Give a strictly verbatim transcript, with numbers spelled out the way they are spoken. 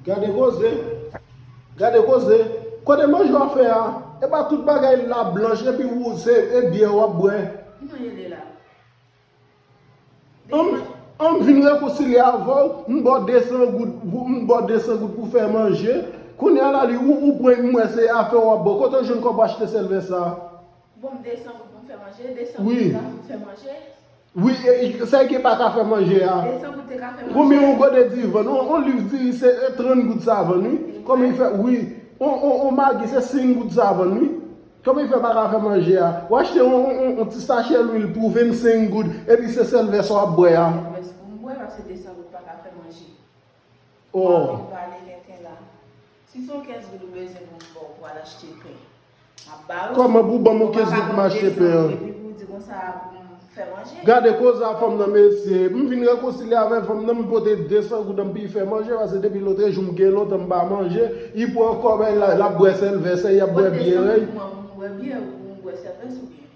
Gade koze. Gade koze. Kote manje w ap fè a? E pa tout bagay la blanch epi ou se e byè w ap bwè. Ki manje de la? An m vin rekonsilye avè w, m ba w de san goud, m ba w de san goud pou fè manje. Kounye a la li ou, ou pran m wè se afè w ap bwè. Kote w jwenn kòb achte sèlvè sa? Bon, de san goud pou m fè manje, de san Wi. Goud pou m fè manje. Wi, e, e, sa ki pa ka fè manje a. De san goud te ka fè manje. Konbyen yon gode diri vann? Yon, yon liv diri se e, trant goud sa vann, wi. Kòman l fè? Wi. Yon, yon, yon magi se senk goud sa vann, wi. Kòman l fè pa ka fè manje a? Ou achte yon, yon, yon, yon ti sachè lwil pou vennsenk goud, epi se sèl vè sa w ap bwè a. Mès pou m bwè, paske de san goud pa ka fè manje. Oh. Mwen pale tenten la. Si se yon kenz goud ou bezwen pou m ba w pou al achte pen, m ap ba w. Kòman pou ban m yon kenz goud pou m achte pen an? Epi pou w di konsa pou m fè manje. Gade koze a fanm nan mesye. M vin rekonsilye avè fanm nan, m pote de san goud an m pou l fè manje, paske depi lòt jou m gen lontan m pa manje. Li pran kòb la, l ap bwè sèlvè, se y ap bwè byè, wi. Mwen bwè byè ou bwè sèlvè oubyen?